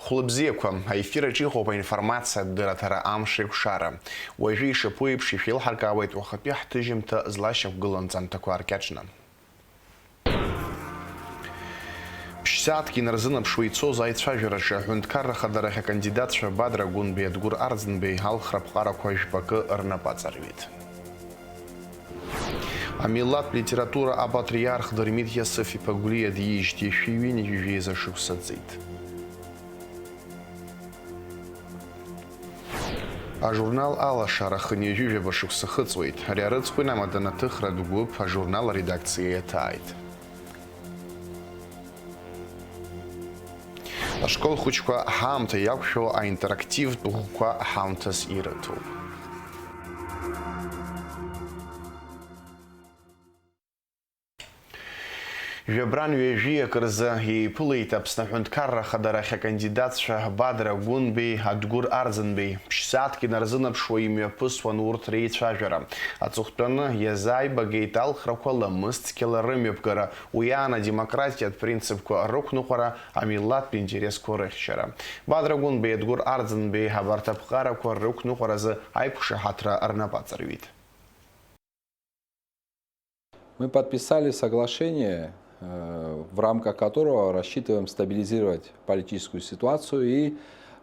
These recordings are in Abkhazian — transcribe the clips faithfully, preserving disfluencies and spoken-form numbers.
Хәлыбзиақәа, аефир аҿы иҟоуп аинформациатә дырраҭара Амш еикәшара. Уажәы ишаԥу еиԥш ишәеилҳаркаауеит уахатәи ҳҭыжьымҭа злашьақәгылоу анҵамҭақәа ркьаҿны. Ԥшь-сааҭк инарзынаԥшуа ицоз аицәажәараҿы аҳәынҭқарра ахадарахь акандидатцәа Бадра Гәынбеи, Адгәыр Арӡынбеи алхра аԥҟарақәа жәпакы рнапы аҵарҩит. Амилаҭтә литература апатриарх Дырмит Иасыф-иԥа Гәлиа диижьҭеи шәи ҩынҩажәи жәеиза шықәса ҵит. Ажурнал Алашара хынҩажәи жәаба шықәса хыҵуеит. Ари арыцхә инамаданы аҭыхратә гәыԥ ажурнал аредакциа иаҭааит. Ашкол хәыҷқәа ҳаамҭа иақәшәо аинтерактивтә ӷәқәа ҳамҭас ирыҭоуп. Жәабран ҩажәи акы рзы еиԥылеит Аԥсны аҳәынҭқарра ахадарахь акандидатцәа Бадра Гәынбеи, Адгәыр Арӡынбеи. Ԥшь-сааҭк инарзынаԥшуа имҩаԥысуан урҭ реицәажәара. Аҵыхәтәаны иазааибагеит алхрақәа ламыс цқьала рымҩаԥгара, уи аан адемократиатә принципқәа рықәныҟәара, амилаҭтә интересқәа рыхьчара. Бадра Гәынбеи, Адгәыр Арӡынбеи абарҭ аԥҟарақәа рықәныҟәаразы аиқәшаҳаҭра рнапы аҵарҩит. Мы подписали соглашение, э, в рамках которого рассчитываем стабилизировать политическую ситуацию и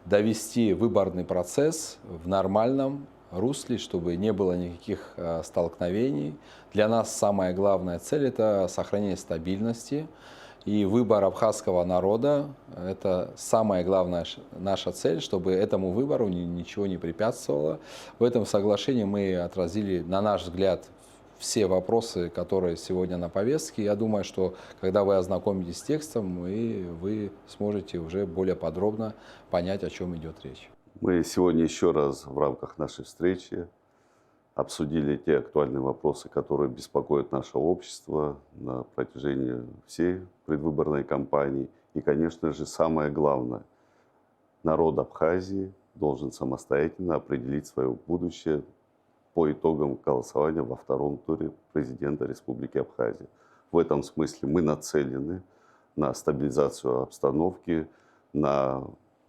довести выборный процесс в нормальном русле, чтобы не было никаких, э, столкновений. Для нас самая главная цель — это сохранение стабильности. И выбор абхазского народа — это самая главная ш-, наша цель, чтобы этому выбору ни-, ничего не препятствовало. В этом соглашении мы отразили, на наш взгляд, все вопросы, которые сегодня на повестке. Я думаю, что когда вы ознакомитесь с текстом, и вы сможете уже более подробно понять, о чем идет речь. Мы сегодня еще раз в рамках нашей встречи обсудили те актуальные вопросы, которые беспокоят наше общество на протяжении всей предвыборной кампании. И, конечно же, самое главное, народ Абхазии должен самостоятельно определить свое будущее по итогам голосования во втором туре президента Республики Абхазия. В этом смысле мы нацелены на стабилизацию обстановки, на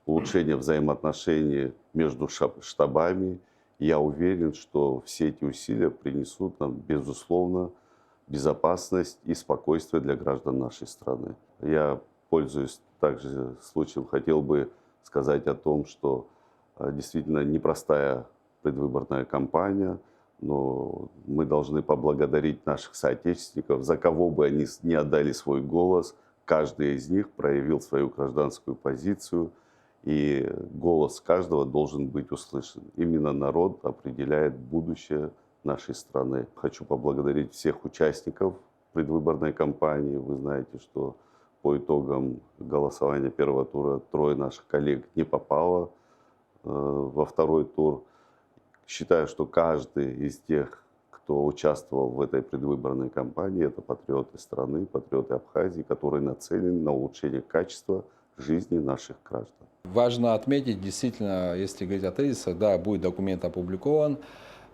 улучшение взаимоотношений между штабами. Я уверен, что все эти усилия принесут нам, безусловно, безопасность и спокойствие для граждан нашей страны. Я, пользуясь также случаем, хотел бы сказать о том, что действительно непростая предвыборная кампания, но мы должны поблагодарить наших соотечественников, за кого бы они не отдали свой голос, каждый из них проявил свою гражданскую позицию, и голос каждого должен быть услышан. Именно народ определяет будущее нашей страны. Хочу поблагодарить всех участников предвыборной кампании. Вы знаете, что по итогам голосования первого тура трое наших коллег не попало во второй тур. Считаю, что каждый из тех, кто участвовал в этой предвыборной кампании, это патриоты страны, патриоты Абхазии, которые нацелены на улучшение качества жизни наших граждан. Важно отметить, действительно, если говорить о тезисах, да, будет документ опубликован,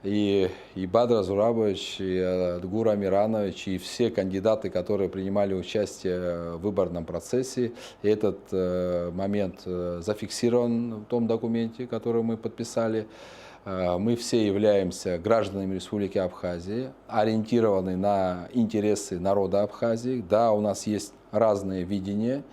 и, и Бадра Зурабович, и Адгур Амиранович, и все кандидаты, которые принимали участие в выборном процессе, этот э, момент э, зафиксирован в том документе, который мы подписали. Э, мы все являемся гражданами Республики Абхазия, ориентированы на интересы народа Абхазии. Да, у нас есть разные видения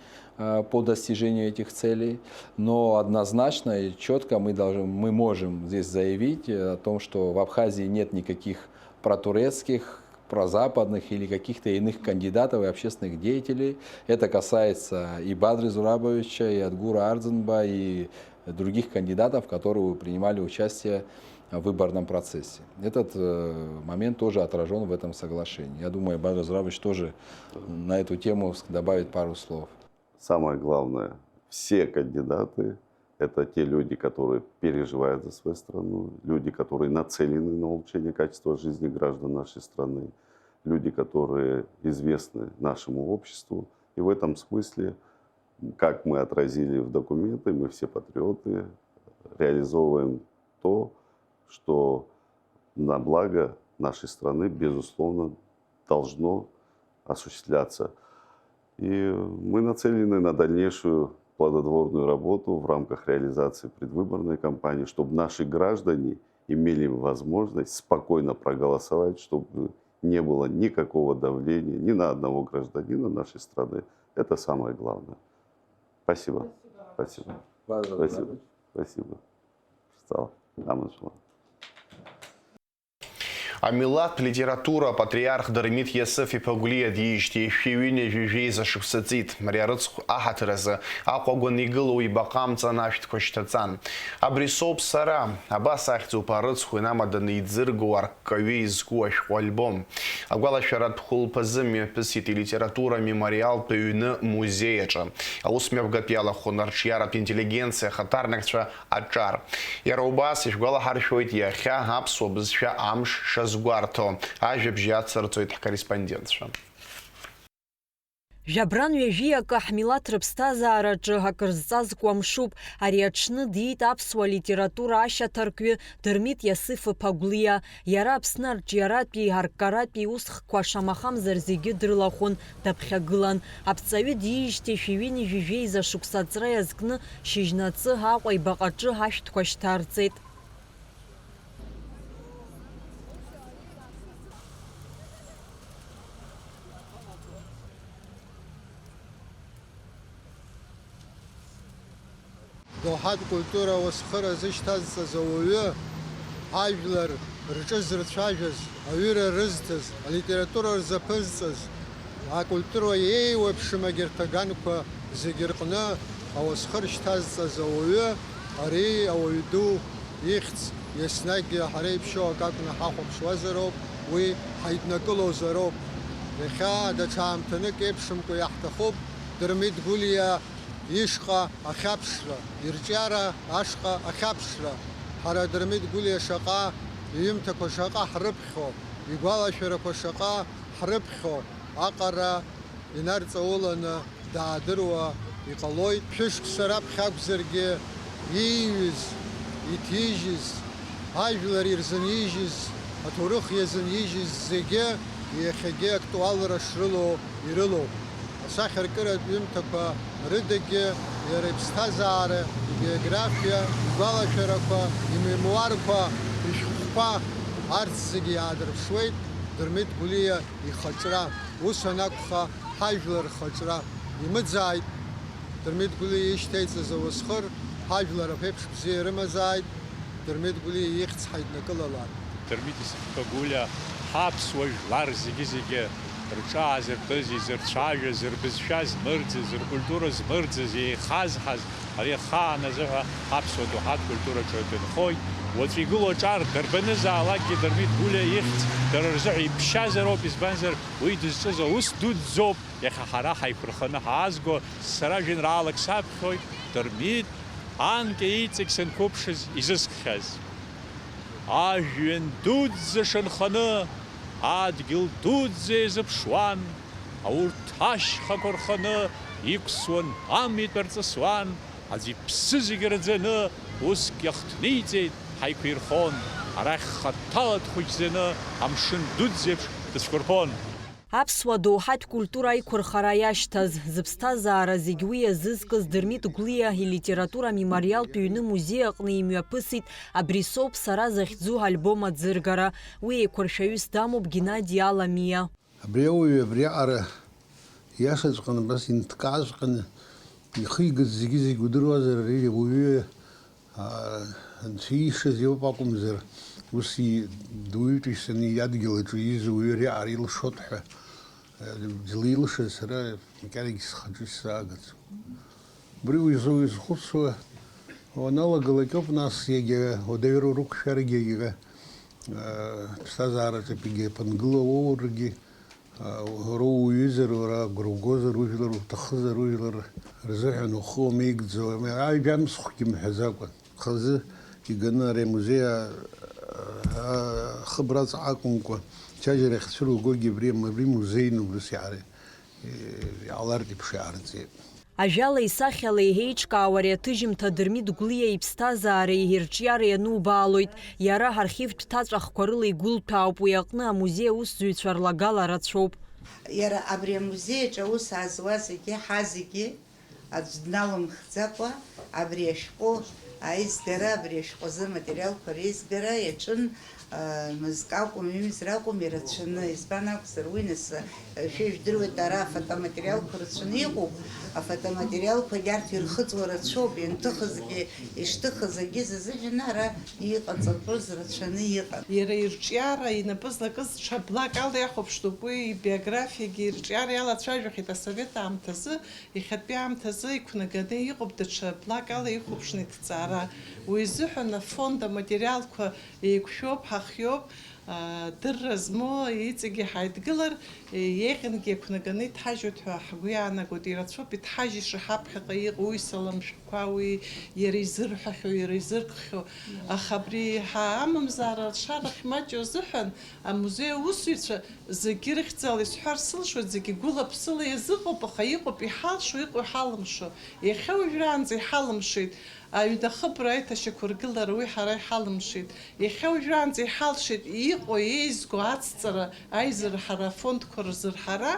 по достижению этих целей, но однозначно и четко мы, должны, мы можем здесь заявить о том, что в Абхазии нет никаких протурецких, прозападных или каких-то иных кандидатов и общественных деятелей. Это касается и Бадры Зурабовича, и Адгура Ардзинба, и других кандидатов, которые принимали участие в выборном процессе. Этот момент тоже отражен в этом соглашении. Я думаю, Бадр Зурабович тоже на эту тему добавит пару слов. Самое главное, все кандидаты — это те люди, которые переживают за свою страну, люди, которые нацелены на улучшение качества жизни граждан нашей страны, люди, которые известны нашему обществу. И в этом смысле, как мы отразили в документы, мы все патриоты, реализовываем то, что на благо нашей страны, безусловно, должно осуществляться. И мы нацелены на дальнейшую плодотворную работу в рамках реализации предвыборной кампании, чтобы наши граждане имели возможность спокойно проголосовать, чтобы не было никакого давления ни на одного гражданина нашей страны. Это самое главное. Спасибо. Спасибо. Спасибо. Спасибо. Стал. Амилаҭ литература апатриарх Дырмит Иасыф-иԥа Гәлиа диижьҭеи шәи ҩынҩажәи жәеиза шықәса ҵит. Ари арыцхә аҳаҭыр азы Аҟәа агәаны игылоу ибаҟа амҵан ашәҭқәа шьҭаҵан. Абри соуп сара, абас ахьӡуп арыцхә инамаданы иӡыргоу арккаҩы изку ашәҟәы альбом. Агәалашәаратә хәылԥазы мҩаԥысит илитература мемориалтә ҩны музеи аҿы. Аус мҩаԥгатә иалахәын арҿиаратә интеллигенциа ахаҭарнакцәа аҿар. Иара убас ишәгәалаҳаршәоит иахьа аԥсуа бызшәа амш шазгәарҭо. Ажәабжь иацырҵоит ҳкорреспондентцәа. Жәабран ҩажәи акы ҳмилаҭ рыԥсҭазаараҿы акыр зҵазкуа мшуп. Ари аҽны диит аԥсуа литература ашьаҭаркҩы Дырмит Иасыф-иԥа Гәлиа. Иара Аԥсны арҿиаратәи арккаратәи усхкқәа шамахамзар зегьы дрылахәын, даԥхьагылан. Аԥҵаҩы диижьҭеи шәи ҩынҩажәи жәеиза шықәса аҵра иазкны, шьыжьнаҵы Аҟәа ибаҟаҿы ашәҭқәа шьҭарҵеит. Доуҳатә культура ауасхыра зышьҭазҵаз ауаҩы, ажәлар рҿы зырцәажәаз, аҩыра рызҭаз, алитература рзаԥызҵаз, акультура еиуеиԥшым агьырҭ аганқәа зегьы рҟны ауасхыр шьҭазҵаз ауаҩы, ари ауаҩ ду ихьӡ еснагь ҳара иԥшьоу акы акәны ҳахәаԥшуазароуп, уи ҳаиднакылозароуп. Иахьа даҽа аамҭанык еиԥшымкәа иаҳҭахуп Дырмит Гәлиа ишҟа ахьаԥшра, ирҿиара ашҟа ахьаԥшра. Ҳара Дырмит Гәлиа шаҟа, иҩымҭақәа шаҟа ҳрыԥхьо, игәалашәарақәа шаҟа ҳрыԥхьо аҟара инарҵауланы даадыруа иҟалоит. Шәышықәса раԥхьа акәзаргьы, ииҩыз, иҭижьыз, ажәлар ирзынижьыз, аҭоурых иазынижьыз зегьы иахьагьы актуалра шрылоу ирылоуп. Асахьаркыратә ҩымҭақәа рыдагьы иара иԥсҭазаара, ибиографиа, игәалашәарақәа, имемуарқәа, ишәҟәқәа, арҭ зегьы иаадырԥшуеит Дырмит Гәлиа ихаҿра. Ус анакәха, ҳажәлар рхаҿра имыӡааит. Дырмит Гәлиа ишьҭеиҵаз ауасхыр, ҳажәлар аԥеиԥш бзиа ирымазааит. Дырмит Гәлиа ихьӡ ҳаиднакылалааит. Дырмит Иасыф-иԥа Гәлиа ҳаԥсуа жәлар зегьы-зегьы рҿы аазыртыз, изырцәажәаз, рбызшәа змырӡыз, ркультура змырӡыз, еихазҳаз, ари ахаан азыҳәа аԥсуа доуҳатә культураҿы дынхоит. Уаҵәы игылоу аҿар дарбанызаалакгьы Дырмит Гәлиа ихьӡ дара рзыҳәа иԥшьазароуп, избанзар, уи дызҿыз аус дуӡӡоуп. Иахьа ҳара ҳаиқәырханы ҳаазго, сара жәеинраалак саԥхьоит, Дырмит, анкьа иҵегь санқәыԥшыз изыскхьаз. Ажәҩан дуӡӡа шанханы, адгьыл дуӡӡа еизыԥшуан, аурҭ ашьхақәа рханы иқәсуан, амитә арҵысуан, аӡә иԥсы зегьы раӡаны, уск иахҭниҵеит, ҳаиқәирхон, арахь хаҭала дхәыҷӡаны, амшын дуӡӡеиԥш дыцәқәырԥон. Аԥсуа доуҳатә культура аиқәырхара иашьҭаз, зыԥсҭазаара зегь уи иазызкыз Дырмит Гәлиа илитература мемориалтә ҩны музеи аҟны имҩаԥысит Абри соуп сара захьӡу альбом аӡыргара. Уи еиқәыршәаҩыс дамоуп Геннади Аламиа. Абри ауаҩы абриаҟара иашаҵәҟьаны, абас инҭкааҵәҟьаны ихигаз зегьы-зегь удыруазар, ари ауаҩы, аа, анцәа иишаз иоуп акәымзар, ус и-, дуаҩытәыҩсаны адгьыл аҿы ииз ауаҩы ариаҟара илшоит ҳәа, э, дызлеилышаз сара макьанагьы схаҿы исзаагаӡом. Убри уизу-, изхәыцуа уаналагалак ауп, нас, иагьа уадаҩра урықәшәаргьы, иага, э, ԥсҭазаараҿы егьа ԥынгыла уоургьы, э, уара уҩызар, уара агәра угозар, ужәлар уҭахызар, ужәлар рзыҳәан ухы уамеигӡо, ами, аҩ-, амцхәгьы мҳәаӡакәа, хазы иганы ари амузеи, а, а, ахыбраҵәҟьа акәымкәа, ачаџьара ахьцәыругогьы абри, абри музеин убас иаара, э, иҟалартә еиԥш иаарҵеит. Ажәалеи сахьалеи еиҿкаау ари аҭыжьымҭа Дырмит Гәлиа иԥсҭазаареи ирҿиареи анубаалоит. Иара ҳархивтә ҭаҵәахқәа рыла игәылҭәаауп, уи аҟны амузеи аусзуҩцәа рлагала рацәоуп. Иара абри амузеи аҿы аус аазуа зегьы, ҳа зегьы, Аӡә дналымхӡакәа абри ашәҟәы аизгара, абри ашәҟәы азы аматериалқәа реизгара иаҿын, а, мызк акәым, ҩымз ракәым, ирацәаны. Избан акәзар, уи нас, а, шәа ижәдыруеит, ара афотоматериалқәа рацәаны иҟоуп, афотоматериалқәагьы арҭ ирхыҵуа рацәоуп, ианҭыхызгьы, ишҭыхыз агьыз азыҳәан ара иҟаҵатәыз рацәаны иҟан. Иара ирҿиара инапы злакыз ҽа блак ала иахәаԥштәуп, уи ибиографиагьы ирҿиара иалацәажәахьеит асовет аамҭазы, иахьатәи аамҭазы иқәнаганы иҟоуп даҽа блак ала ихәаԥшны иҭҵаара. Уи изыҳәан афонд аматериалқәа еиқәшәоуп, ҳахиоуп, аа, дырра змоу иҵегьы ҳаидгылар, еиӷьынгьы иқәнаганы иҭҳажьуеит ҳәа ҳгәы иаанагоит. Ирацәоуп иҭҳажьыша ҳаԥхьаҟа иҟоу уи салам шәҟәқәа, уи иара изырҳәахьоу, иара изыркхьоу. Аха абри ҳа амамзаара алшарахь маҷу азыҳәан амузеи аусзуҩцәа зегьы рыхьӡала исҳәар сылшоит, зегьы гәыла-ԥсыла иазыҟоуп, аха иҟоуп иҳалшо, иҟоу иҳалымшо. Иахьа уажәраанӡа иҳалымшеит. Аҩнахыбра аиҭашьақәыргылара уи ҳара иҳалымшеит. Иахьа уажәраанӡа иҳалшеит иҟоу, еизго ацҵара, аизырҳара, афондқәа рзырҳара,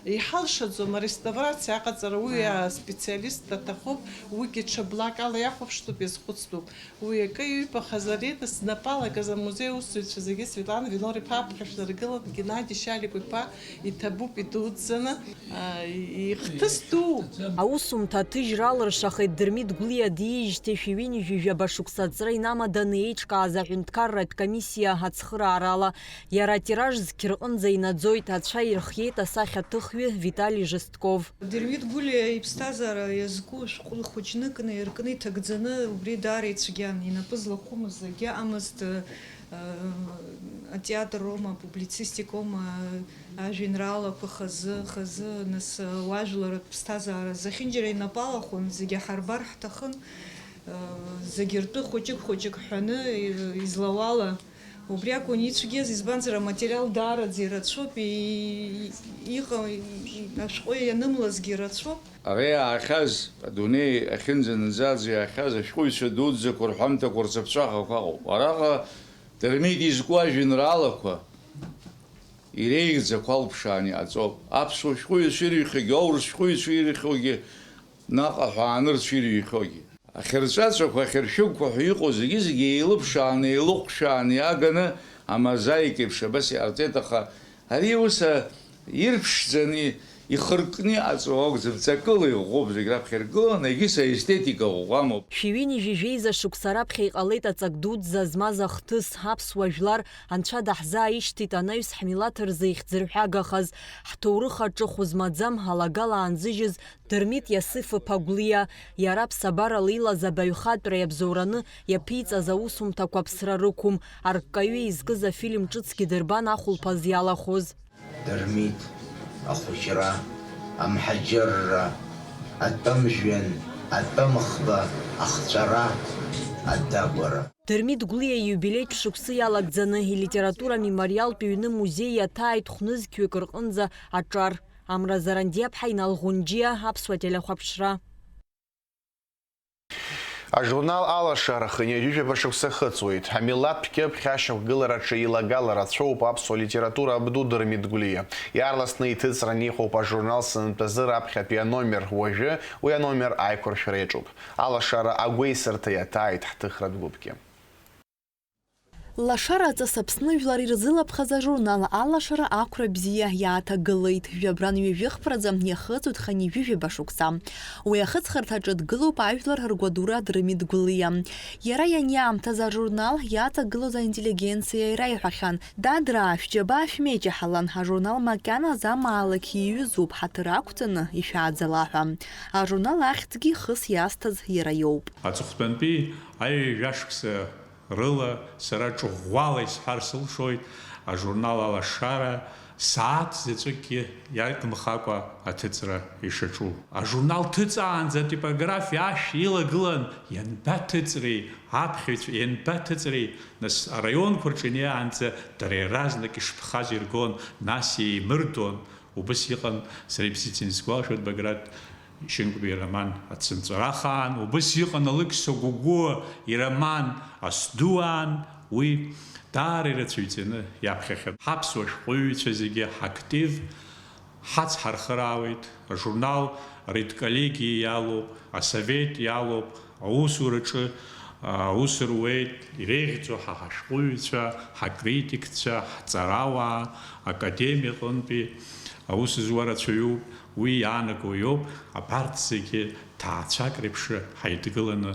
иҳалшаӡом ареставрациа аҟаҵара, уи аспециалист аҭахуп, уигьы ҽа блакала иахәаԥштәуп, иазхәыцтәуп. Уи акы иҩбахаз ари знапы алагаз амузеи аусзуҩцәа зегьы Светлана Вилор-иԥа аԥхьа шәнаргылан, Геннади Шьаликәа-иԥа иҭабуп идуӡӡаны, а, и-, ихҭыс дууп. Аусумҭа аҭыжьра алыршахеит Дырмит Гәлиа диижьҭеи шәи ҩынҩажәи жәаба шықәса аҵра инамаданы еиҿкааз аҳәынҭқарратә комиссиа ацхыраарала. Иара атираж зқь рҟынӡа инаӡоит, ацәа ирхиеит асахьаҭыхҩы Витали Жестков. Дырмит Гәлиа иԥсҭазаара иазку шәҟәы хәыҷнык наиркны иҭагӡаны, убри даара ицәгьан, инапы злахәымыз акгьы ыҟамызт, э, атеатр роума, апублицистикоума, ажәеинраалақәа хазы, хазы, нас, э, уажәларратә ԥсҭазаара зехьынџьара инапы алахәын, зегьы ҳарбар ҳҭахын, э, зегьы ртәы хәыҷык-хәыҷык ҳәаны, э, излауала. Убри акәын ицәгьаз, избанзар, аматериал даараӡа ирацәоуп, и-, и-, иҟа-, и-, ашәҟәы ианымлазгьы ирацәоуп. Ара иаахьаз, адунеи ахьынӡанаӡаӡо иаахьаз ашәҟәыҩҩцәа дуӡӡақәа рҳәамҭақәа рцаԥҵәахақәа ыҟоуп. Араҟа Дырмит изку ажәеинраалақәа иреигӡақәа алԥшааны иҟаҵоуп. Аԥсуа шәҟәыҩҩцәа ирыҩхьоугьы, аурыс шәҟәыҩҩцәа ирыҩхьоугьы, наҟ аҳәаанырцә ирыҩхьоугьы. Ахьырҵәаҵәақәа, ахьыршәыгқәа ҳәа иҟоу зегьы-зегьы еилыԥшааны, еилыҟәшәааны иааганы амозаик еиԥш абас иҟарҵеит, аха ари ус ирԥшӡаны, ихыркны иҟаҵоу акәӡам, ҵакыла иӷәӷәоуп зегь раԥхьа иргыланы, егьыс аестетика ӷәӷәамоуп. Шәи ҩынҩажәи жәеиза шықәса раԥхьа иҟалеит аҵак дуӡӡа змаз ахҭыс, аԥсуа жәлар Анцәа даҳзааишьҭит анаҩс ҳмилаҭ рзы ихьӡырҳәагахаз, ҳҭоурых аҿы хәы змаӡам алагала аанзыжьыз Дырмит Иасыф-иԥа Гәлиа, иара аԥсабарала илаз абаҩхатәра иабзоураны иаԥиҵаз аусумҭақәа ԥсра рықәым, арккаҩы изкыз афильм ҿыцгьы дырбан ахәылԥаз иалахәыз. Дырмит, ахәыҷра, амҳаџьырра, атәым жәҩан, атәым ӷба, ахҵәара, адагәара. Дырмит Гәлиа ииубилеитә шықәсы иалагӡаны илитература амемориалтә ҩны музеи иаҭааит хәнызқьҩык рҟынӡа аҿар. Амра Зарандиаԥҳа, Инал Ӷәынџьиа, Аԥсуа телехәаԥшра. Ажурнал Алашара хынҩажәижәаба шықәса хыҵуеит. Амилаҭтә кьыԥхь ашьақәгылараҿы илагала рацәоуп аԥсуа литература абду Дырмит Гәлиа. Иаарласны иҭыҵран иҟоуп ажурнал сынтәазы раԥхьатәи аномер. Уажәы уи аномер аиқәыршәара иаҿуп. Алашара агәеисырҭа иаҭааит ҳҭыхратә гәыԥгьы. Лашара аҵас Аԥсны жәлар ирзылаԥхаз ажурнал Алашара ақәра бзиа иааҭагылеит. Жәабран ҩажәи хԥраӡа иахыҵуеит хынҩажәижәаба шықәса. Уи ахыҵхырҭаҿы дгылоуп ажәлар ргәадура Дырмит Гәлиа. Иара ианиаамҭаз ажурнал иаҵагылоз аинтеллигенциа ираиҳәахьан, дадраа, шәџьабаа шәмеиҷаҳалан, ажурнал макьаназы амаалықь иҩызоуп, ҳаҭыр ақәҵаны ишәааӡала ҳәа. Ажурнал ахьӡгьы хыс иазҭаз иара иоуп. Аҵыхәтәантәи аҩажәа шықәса рыла сара ҿыӷәӷәала исҳәар сылшоит, ажурнал Алашара сааҭ заҵәыкгьы иагымхакәа аҭыҵра ишаҿу. Ажурнал ҭыҵаанӡа атипографиа ашә илагылан, ианбаҭыҵри, аԥхьаҩцәа ианбаҭыҵри, нас араионқәа рҿы инеиаанӡа дара иаразнак ишԥхаз иргон, нас еимырдон. Убыс иҟан, сара ибзиаӡаны исгәалашәоит, Баграт Шьынқәба ироман Ацынҵәарахаан, убыс иҟан Алықьса Гәыгәуа ироман Асдуаан, уи даара ирацәаҩӡаны иаԥхьахьан. Ҳаԥсуа шәҟәыҩҩцәа зегьы ҳактив ҳацҳархыраауеит, ажурнал Аредколлегиа иалоуп, асовет иалоуп, аусураҿы, а, аус руеит, иреиӷьӡоу ҳа ҳашәҟәыҩҩцәа, ҳакритикцәа, ҳҵарауаа, академиа аҟынтәи аус зуа рацәаҩуп, уи иаанаго иоуп, абарҭ зегьы ҭаацәак реиԥш ҳаидгыланы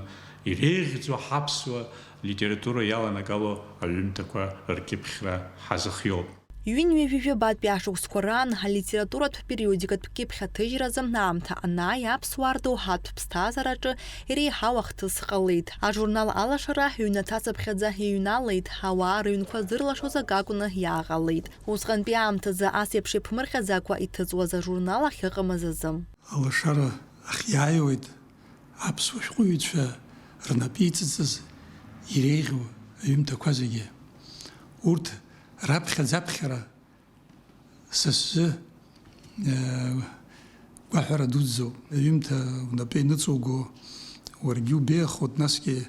иреиӷьӡоу ҳаԥсуа литература иаланагало аҩымҭақәа ркьыԥхьра ҳазыхиоуп. Ҩынҩажәи жәабатәи ашықәсқәа раан алитературатә периодикатә кьыԥхь аҭыжьразы аамҭа анааи, аԥсуаа рдоуҳатә ԥсҭазаараҿы иреиҳау ахҭыс ҟалеит. Ажурнал Алашара ҩнаҭацыԥхьаӡа иҩналеит, ауаа рыҩнқәа зырлашоз акы акәны иааҟалеит. Усҟантәи аамҭазы ас еиԥш иаԥмырҟьаӡакәа иҭыҵуаз ажурнал ахьыҟамыз азы. Алашара ахь иааиуеит аԥсуа шәҟәыҩҩцәа рнапы иҵыҵыз иреиӷьу аҩымҭақәа зегьы. Урҭ раԥхьаӡаԥхьара са сзы, э, гәаҳәара дуӡӡоуп. Аҩымҭа унапы ианыҵуго, уаргьы убеиахоит, насгьы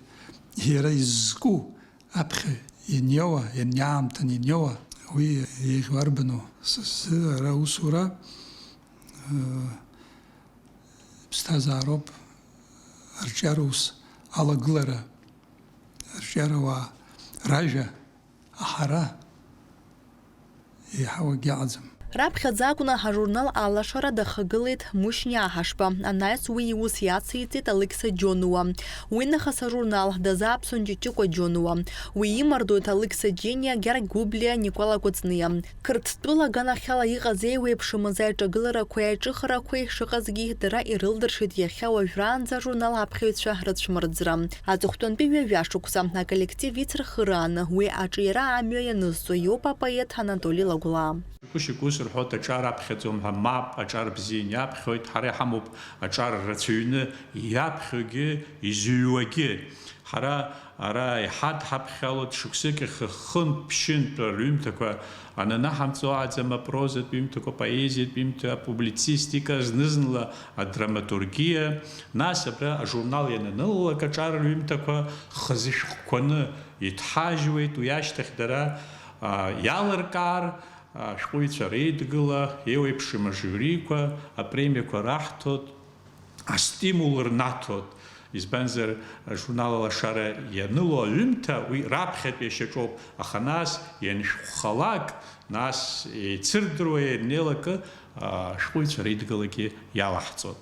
иара изызку аԥхьаҩ ианиоуа, ианиаамҭан ианиоуа, уи еиӷьу арбану? Са сзы ара аусура, э, ԥсҭазаароуп, арҿиара ус алагылара, арҿиарауаа ражәа аҳара еиҳау акгьы ыҟаӡам. Раԥхьаӡа акәны ажурнал Алашара дахагылеит Мушь Ниаҳашба, анаҩс уи иус иациҵеит Алықьса Џьонуа. Уи нахыс ажурнал дазааԥсон Ҷыҷыкәа Џьонуа. Уи имардоит Алықьса Џьениа, Гьаргь Гәыблиа, Никәала Кәыҵниа. Қырҭтәыла аганахьала иҟаз еиуеиԥшымыз аиҿагыларақәеи аиҿыхарақәеи шыҟазгьы дара ирылдыршеит иахьа уажәраанӡа ажурнал аԥхьаҩцәа рыцәмырӡра. Аҵыхәтәантәи ҩажәа шықәса аколлектив ицырхырааны уи аҿиара амҩа ианызҵо иоуп апоет Анатоли Лагәлаа. Шәгәышьақәа ус рҳәоит, аҿар аԥхьаӡом ҳәа, мап, аҿар бзиан иаԥхьоит, ҳара иҳамоуп аҿар рацәаҩны иаԥхьогьы изыҩуагьы. Ҳара ара иҳадҳаԥхьалоит шықәсык ихы-, хынтә-ԥшьынтә рҩымҭақәа ананаҳамҵо аӡам, апрозатә ҩымҭақәа, апоезиатә ҩымҭа, апублицистика, зны-зынла адраматургиа, нас абра ажурнал иананылалак аҿар рҩымҭақәа хазы шәҟәқәаны иҭҳажьуеит, уи ашьҭахь дара, а, иалыркаар, ашәҟәыҩҩцәа реидгыла, еиуеиԥшым ажиуриқәа, апремиақәа раҳҭоит, астимул рнаҭоит. Избанзар, ажурнал Алашара ианыло аҩымҭа уи раԥхьатәи ашьаҿоуп, аха нас ианшәҟәхалак, нас еицырдыруа ианнеилакы, ашәҟәыҩҩцәа реидгылагьы иалаҳҵоит.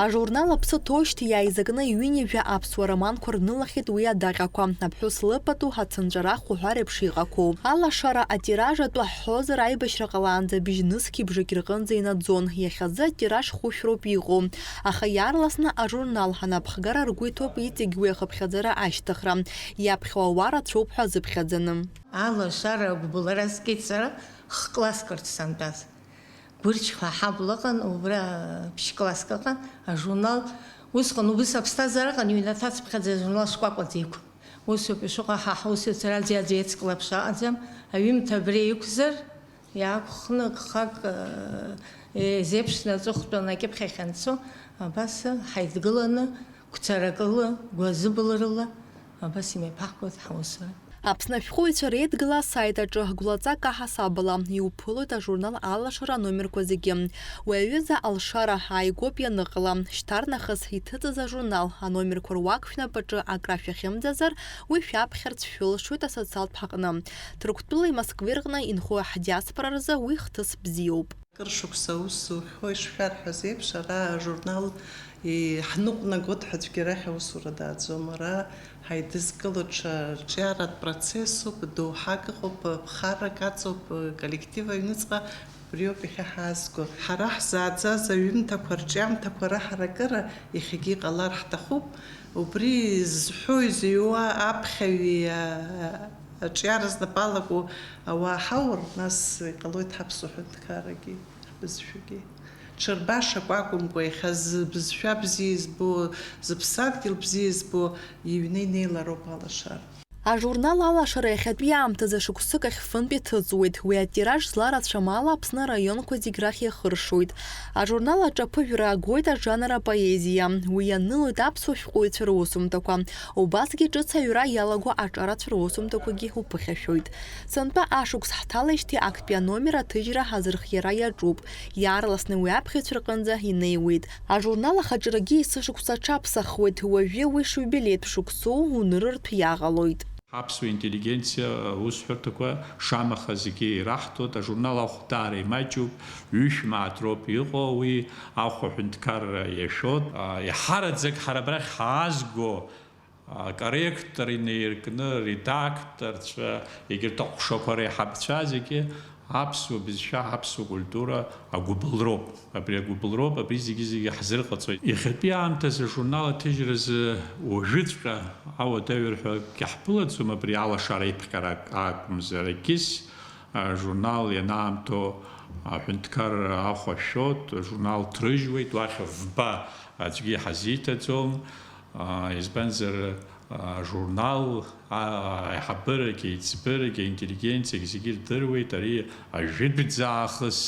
Ажурнал аԥсы ҭоушьҭ иааизакны ҩынҩажәа аԥсуа романқәа рнылахьеит уи адаҟьақәа, аԥҳәыс лыпату, ацынҵәарах уҳәа реиԥш иҟақәоу. Алашара атираж атәы ҳҳәозар, аибашьра ҟалаанӡа быжь нызқьи бжаки рҟынӡа инаӡон, иахьазы атираж хәышәроуп иҟоу. Аха иаарласны ажурнал анапхгара ргәы иҭоуп иҵегь уи ахыԥхьаӡара ашьҭыхра, иаԥхьауа уа рацәоуп ҳәа азыԥхьаӡаны. Алашара агәыбылра скит сара х-класск рҿы сантәаз. Гәырџьхәа аҳабла ыҟан, убра ԥшь-класск ыҟан, ажурнал, усҟан убыс аԥсҭазаара ыҟан, ҩнаҭацыԥхьаӡа ажурнал шкәакәаӡа иқәын. Усоуп ишыҟоу, ҳа ҳусеицәа раӡәи-аӡәи еицклаԥш аҟаӡам, аҩымҭа абри иқәзар, иаақәхны гхак, э, еизеиԥшны аҵыхәтәан акьыԥхь ахь анцо, абас ҳаидгыланы, гәцаракыла, гәазыбылрыла, абас имеиԥаҳгоит ҳаусура. Аԥсны ашәҟәыҩҩцәа реидгыла асайт аҿы гәлаҵак аҳасабала иуԥылоит ажурнал Алашара аномерқәа зегьы. Уи аҩыза алшара ааигәоуп ианыҟала, шьҭарнахыс иҭыҵыз ажурнал аномерқәа руак шәнапаҿы акрашәа ахьымӡазар, уи шәаԥхьарц шәылшоит асоциалтә ҳаҟны. Ҭырқәтәылеи Москвеи рҟны инхо ҳдиаспора рзы уи хҭыс бзиоуп. Кыр шықәса аус зухьоу ишшәарҳәаз еиԥш, ара ажурнал иҳныҟәнагоит ҳәа аӡәгьы арахь аусура дааӡом. Ара ҳаидызкыло ҽа рҿиаратә процессуп, доуҳак ыҟоуп, ԥхаррак аҵоуп, коллектив аҩныҵҟа убриоуп иахьа ҳаазго. Ҳара ҳзааӡаз аҩымҭақәа рҿиамҭақәа раҳаракыра иахьагьы иҟалар ҳҭахуп. Убри зҳәо изыҩуа аԥхьаҩи, а, аҿиара знапы алаку ауаа ҳаур, нас иҟалоит ҳаԥсуа ҳәынҭқаррагьы, ҳбызшәагьы. Ҽырбашақә акәымкәа, иахьа зыбызшәа бзиа избо, зыԥсадгьыл бзиа избо иҩны инеилароуп алашара. Ажурнал Алашара иахьатәи аамҭазы шықәсык ахь фынтә иҭыҵуеит. Уи атираж зларацәам ала Аԥсны араионқәа зегь рахь иахыршоит. Ажурнал аҿы аԥыжәара агоит ажанр апоезиа. Уи ианылоит аԥсуа шәҟәыҩҩцәа русумҭақәа. Убасгьы ҿыц аҩра иалаго аҿарацәа русумҭақәагьы уԥыхьашәоит. Сынтәа ашықәс ҳҭалеижьҭеи актәи аномер аҭыжьра азырхиара иаҿуп. Иаарласны уи аԥхьаҩцәа рҟынӡа инеиуеит. Ажурнал ахаҿрагьы есышықәса аҽаԥсахуеит, уажәы уи шиубилеитә шықәсоу унырыртә иаҟалоит. Ҳаԥсуа интеллигенциа аусҳәарҭақәа шамаха зегьы ираҳҭоит, ажурнал ахә даара имаҷуп, ҩышә мааҭ роуп иҟоу, уи ахә аҳәынҭқарра иашәоит. Иаҳараӡак ҳара абрахь ҳаазго, акорректор инаиркны, редакторцәа, егьырҭ аҟәшақәа реиҳабацәа зегьы аԥсуа бызшәа, аԥсуа культура агәыбылроуп. Абри агәыбылроуп, абри зегьы-зегьы ҳзырҟаҵоит. Иахьатәи аамҭазы ажурнал аҭыжьразы уажәыҵәҟьа ауадаҩра ҳәа акгьы ҳԥылаӡом, абри алашара иԥҟьара ак-, акәымзар, егьыс, а, журнал ианаамҭоу аҳәынҭқарра ахә ашәшәоит, ажурнал ҭрыжьуеит, уахь вба аӡәгьы иҳазиҭаӡом, а, избанзар, а, ажурнал, а, аиҳабырагь, аиҵбырагь, аинтеллигенциагь зегьы ирдыруеит, ари ажәытәӡаахыс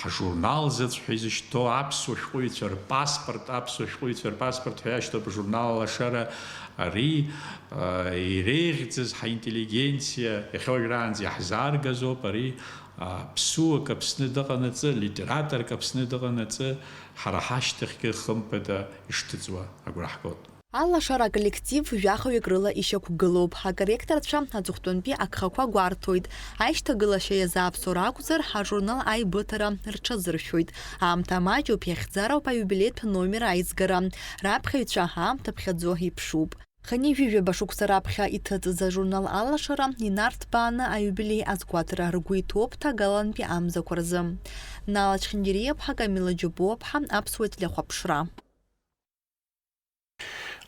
ҳжурнал заҵә ҳәа изышьҭоу аԥсуа шәҟәыҩҩцәа рпаспорт, аԥсуа шәҟәыҩҩцәа рпаспорт ҳәа иашьҭоуп ажурнал Алашара, ари, а, иреиӷьӡаз ҳаинтеллигенциа иахьа уажәраанӡа иаҳзааргазоуп, ари, а, ԥсуак Аԥсны дыҟанаҵы, литераторк Аԥсны дыҟанаҵы, ҳара ҳашьҭахьгьы хымԥада ишҭыҵуа агәра ҳгоит. Алашара аколлектив жәахаҩык рыла ишьақәгылоуп. Акорректорцәа аҵыхәтәантәи агхақәа гәарҭоит. Аишьҭагылашьа иазааԥсо ракәзар, ҳажурнал аибыҭара рҽазыршәоит. Аамҭа маҷуп, иахьӡароуп аиубилеитә номер аизгара. Раԥхьаҩцәа аамҭа ԥхьаӡо иԥшуп. Хынҩажәижәаба шықәса раԥхьа иҭыҵыз ажурнал Алашара инарҭбааны аиубилеи азгәаҭара ргәы иҭоуп ҭагалантәи амзақәа рзы. Нала Чхиндириаԥҳа, Камила Џьопуаԥҳа, Аԥсуа телехәаԥшра.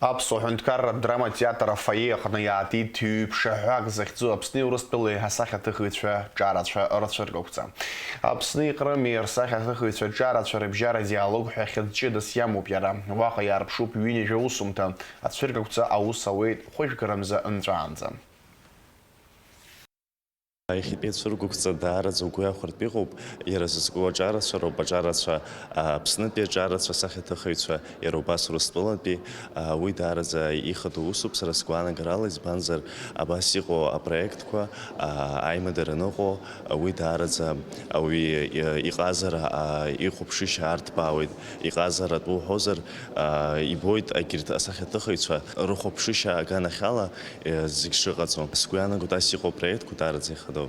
Аԥсуа ҳәынҭқарратә драматеатр афоие аҟны иаатит ҩ-ԥшаҳәак захьӡу Аԥсни Урыстәылеи асахьаҭыхыҩцәа ҿарацәа рцәыргақәҵа. Аԥсни Ҟрыми рсахьаҭыхыҩцәа ҿарацәа рыбжьара диалог ҳәа хьыӡ ҷыдас иамоуп иара. Уаҟа иаарԥшуп ҩынҩажәа усумҭа. Ацәыргақәҵа аус ауеит хәыжәгарамза нҵәаанӡа. Иахьатәи ацәыргақәҵа даараӡа угәы иахәартә иҟоуп, иара зызку аҿарацәа роуп, аҿарацәа, а, Аԥснытәи аҿарацәа асахьаҭыхыҩцәа, иара убас Урыстәылантәи, а, уи даараӡа ихадоу усуп, сара сгәаанагарала, избанзар, абас иҟоу апроектқәа, а, аимадара аныҟоу, а, уи даараӡа ауаҩы, а, иҟазара, а, ихәаԥшышьа арҭбаауеит, иҟазара атәы уҳәозар, а, ибоит, егьырҭ асахьаҭыхыҩцәа рыхәаԥшышьа аганахьала, Е, зегь шыҟаҵо. Сгәы иаанагоит, ас иҟоу апроектқәа даараӡа ихадоуп.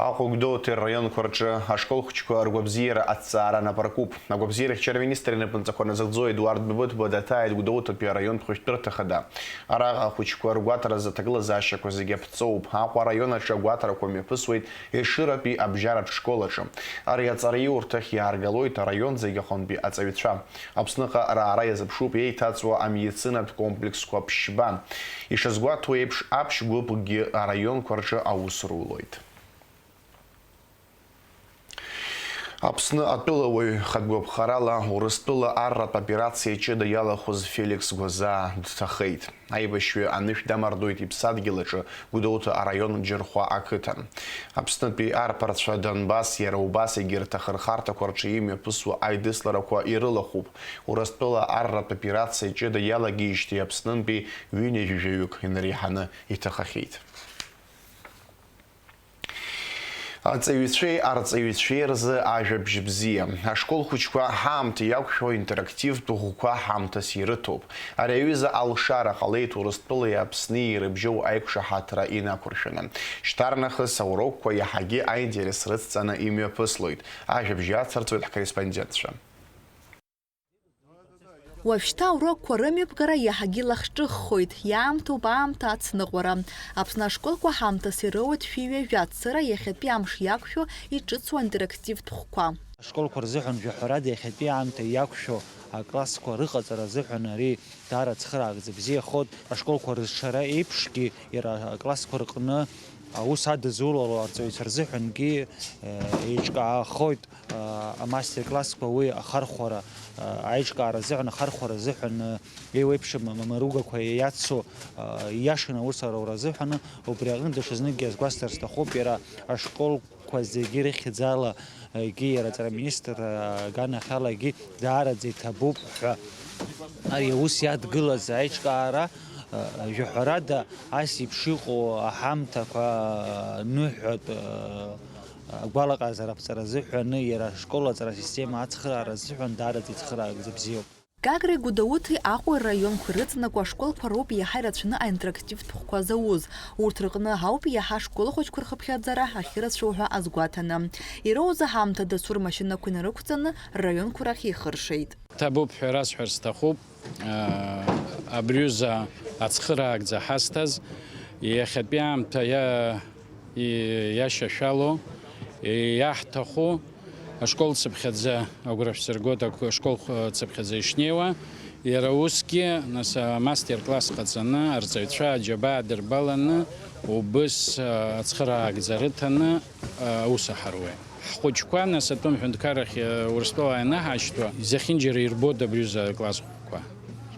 Аҟәа Гәдоуҭеи рраионқәа рҿы ашкол хәыҷқәа ргәабзиара аҭҵаара нап аркуп. Агәабзиарахьчара аминистр инапынҵақәа назыгӡо Едуард Бабыҭба даҭааит Гәдоуҭатәи араионтә хәыҷтәырҭа хада. Араҟа ахәыҷқәа ргәаҭаразы аҭагылазаашьақәа зегьы аԥҵоуп. Аҟәа араион аҿы агәаҭарақәа мҩаԥысуеит Ешыратәи абжьаратә школ аҿы. Ари аҵараиурҭахь иааргалоит араион зегь аҟынтәи аҵаҩцәа. Аԥсныҟа раара иазыԥшуп еиҭаҵуа амедицинатә комплексқәа ԥшьба. Ишазгәаҭоу еиԥш, аԥшь гәыԥкгьы араионқәа рҿы аус рулоит. Аԥсны атәылауаҩ хатә гәаԥхарала Урыстәыла арратә операциа ҷыда иалахәыз Феликс Гәазаа дҭахеит. Аибашьҩы анышә дамардоит иԥсадгьыл аҿы Гәдоуҭа араион Џьырхәа ақыҭан. Аԥснытәи арԥарцәа Донбасс, иара убас егьырҭ ахырхарҭақәа рҿы имҩаԥысуа аидысларақәа ирылахәуп. Урыстәыла арратә операциа ҷыда иалагеижьҭеи Аԥснынтәи ҩынҩажәижәаҩык инареиҳаны иҭахахьеит. Аҵаҩцәеи арҵаҩцәеи рзы ажәабжь бзиа. Ашкол хәыҷқәа ҳаамҭа иақәшәо интерактивтә ӷәқәа ҳамҭас ирыҭоуп. Ари аҩыза алшара ҟалеит Урыстәылеи Аԥсни ирыбжьоу аиқәшаҳаҭра инақәыршәаны. Шьҭарнахыс аурокқәа иаҳагьы аинтерес рыцҵаны имҩаԥыслоит. Ажәабжь иацырҵоит ҳкорреспондентцәа. Уажәшьҭа аурокқәа рымҩаԥгара иаҳагьы лахҿыххоит, иаамҭоуп аамҭа ацныҟәара. Аԥсны ашколқәа ҳамҭас ирыуеит шәи ҩажәа цыра иахьатәи амш иақәшәо иҿыцу аинтерактивтә ӷәқәа. Ашколқәа рзыҳәан жәаҳәарада иахьатәи аамҭа иақәшәо аклассқәа рыҟаҵара азыҳәан ари даара цхыраагӡа бзиахоит. Ашколқәа рызшара еиԥшгьы иара аклассқәа рҟны Аус адызулало арҵаҩцәа рзыҳәангьы, э, еиҿкаахоит, э, амастер-классқәа уи ахархәара, э, аиҿкаара азыҳәан, ахархәара азыҳәан, э, еиуеиԥшым м-, м-, мыругақәа иацу, э, ииашаны аус арура азыҳәан, убри аҟны даҽазныкгьы азгәасҭар сҭахуп, иара ашколқәа зегьы рыхьӡала, егьи иара аҵараминистр, э, аганахьалагьы даараӡа иҭабуп ҳәа. Ари аус иадгылаз аиҿкаара, э, жәаҳәарада, ас еиԥш иҟоу аҳамҭақәа, э, ныҳәатә, э, агәалаҟазаара аԥҵара азыҳәаны, иара ашкол аҵара асистема ацхыраара азыҳәан даараӡа ицхыраагӡа бзиоуп. Гагреи Гәдоуҭеи Аҟәеи раионқәа ирыҵанакуа ашколқәа роуп иаҳа ирацәаны аинтерактивтә хәқәа зауз. Урҭ рҟны ауп иаҳа ашколхәыҷқәа рхыԥхьаӡара ахьырацәоу ҳәа азгәаҭаны. Ироуз аҳамҭа дасу рмашьынақәа инарықәҵаны, рраионқәа рахь еихыршеит. Ҭабуп ҳәа расҳәар сҭахуп, аа, абри аҩыза ацхыраагӡа ҳазҭаз, иахьатәи аамҭа иа-, и-, иашьашәало, и-, иаҳҭаху, ашкол цыԥхьаӡа агәра шәсыргоит, ак-, ашкол х-, цыԥхьаӡа ишнеиуа, иара усгьы, нас, амастер-класс ҟаҵаны, арҵаҩцәа аџьабаа дырбаланы, убыс, а, ацхыраагӡа рыҭаны, а, аус аҳаруеит. Ҳхәыҷқәа, нас, атәым ҳәынҭқаррахь, а, Урыстәыла ианаҳашьҭуа, зехьынџьара ирбоит абри аҩыза акласс хәқәа.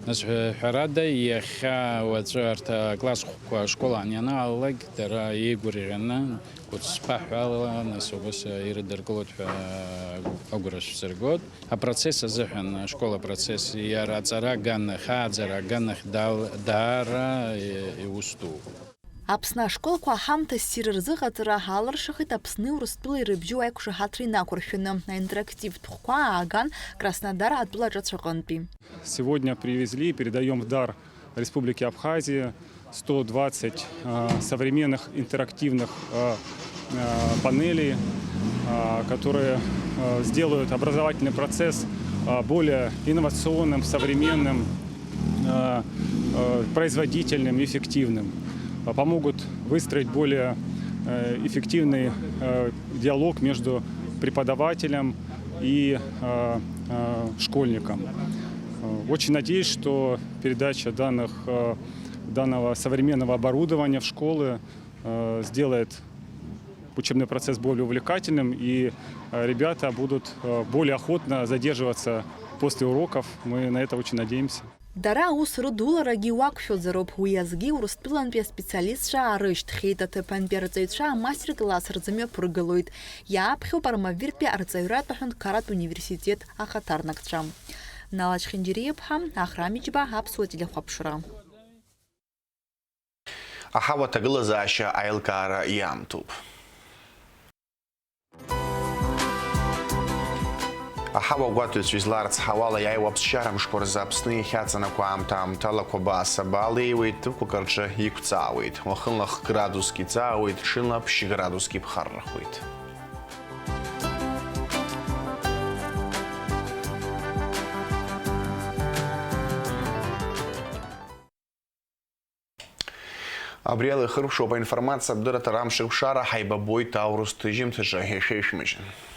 Нас, ҳәа-, ҳәарада, иахьа уаҵәы арҭ акласс хәқәа ашкол аан ианаалалак, дара еигәырӷьаны, кәыцԥаҳәала, нас, убыс ирыдыркылоит ҳәа агәра шәсыргоит. Апроцесс азыҳәан, ашкол апроцесс, иара аҵара аганахь, ааӡара аганахь дал-, даара, е-, иус дууп. Аԥсны ашколқәа аҳамҭа ссир рзыҟаҵара алыршахеит Аԥсни Урыстәылеи рыбжьоу аиқәшаҳаҭра инақәыршәаны, аинтерактивтә хәқәа ааган Краснодар атәылаҿацә аҟынтәи. Сегодня привезли, передаём в дар Республики Абхазии сто двадцать, э, современных интерактивных, э, э, панелей, э, которые, э, сделают образовательный процесс, э, более инновационным, современным, э, э, производительным, эффективным, э, помогут выстроить более, э, эффективный, э, диалог между преподавателем и, э, э, школьником. Э, очень надеюсь, что передача данных, э, данного современного оборудования в школы, э, сделает учебный процесс более увлекательным, и, э, ребята будут, э, более охотно задерживаться после уроков. Мы на это очень надеемся. Дара аус рыдуларагьы уақәшәозароуп, уи азгьы Урыстәылантәи аспециалистцәа аарышьҭхьеит, аҭыԥантәи арҵаҩцәа амастер-класс рзымҩаԥыргалоит. Иааԥхьоуп Армавиртәи арҵаҩратә аҳәынҭқарратә университет ахаҭарнакцәа. Нала Чхинџьириа-ԥҳа, Ахрам Иџьба, Аԥсуа телехәаԥшра. Аҳауа аҭагылазаашьа аилкаара иамҭоуп. Аҳауа гәаҭаҩцәа изларыцҳауала, иааиуа аԥсшьара мшқәа рзы Аԥсны иахьаҵанакуа аамҭа аамҭалақәа баасабала еиуеит, ҭыԥқәак рҿы иқәҵаауеит. Уахынла хә градуск иҵаауеит, ҽынла ԥшь градуск иԥхаррахоит. Абри ала ихыркәшоуп аинформациатә дырраҭара амш еиқәшара, ҳаибабоит аурыс ҭыжьымҭаҿы, ишәеишәмыжьын.